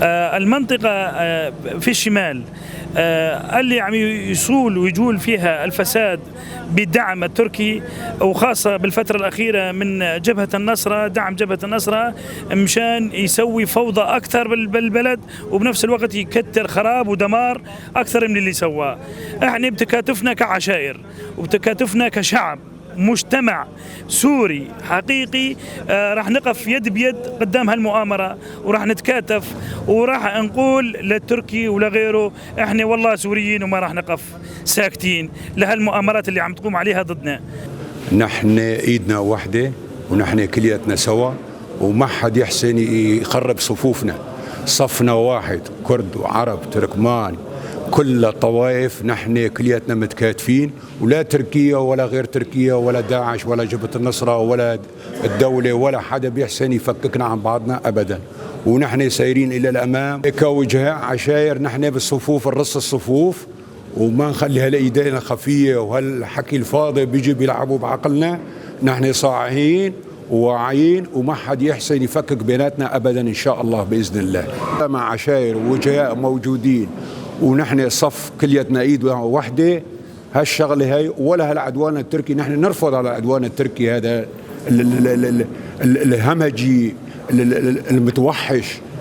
المنطقة في الشمال اللي عم يصول ويجول فيها الفساد بالدعم التركي، وخاصة بالفترة الأخيرة من جبهة النصرة، دعم جبهة النصرة مشان يسوي فوضى أكثر بالبلد، وبنفس الوقت يكتر خراب ودمار أكثر من اللي سواه. احنا بتكاتفنا كعشائر وبتكاتفنا كشعب مجتمع سوري حقيقي راح نقف يد بيد قدام هالمؤامرة، وراح نتكاتف، وراح نقول للتركي ولغيره احنا والله سوريين وما راح نقف ساكتين لهالمؤامرات اللي عم تقوم عليها ضدنا. نحن ايدنا واحدة ونحن كلياتنا سوا، وما حد يحسن يخرب صفوفنا. صفنا واحد، كرد وعرب تركمان كل الطوائف، نحن كلياتنا متكاتفين، ولا تركيا ولا غير تركيا ولا داعش ولا جبهة النصرة ولا الدولة ولا حدا بيحسن يفككنا عن بعضنا أبدا، ونحن سايرين إلى الأمام كوجهاء عشاير. نحن بالصفوف الرص الصفوف، وما نخلي هالإيدينا خفية وهالحكي الفاضي بيجي بيلعبوا بعقلنا. نحن صاعين وواعيين وما حد يحسن يفكك بيناتنا أبدا إن شاء الله بإذن الله. مع عشاير ووجهاء موجودين، ونحن صف كليتنا ايد واحده. هالشغله هاي ولا هالعدوان التركي، نحن نرفض على العدوان التركي هذا الهمجي المتوحش.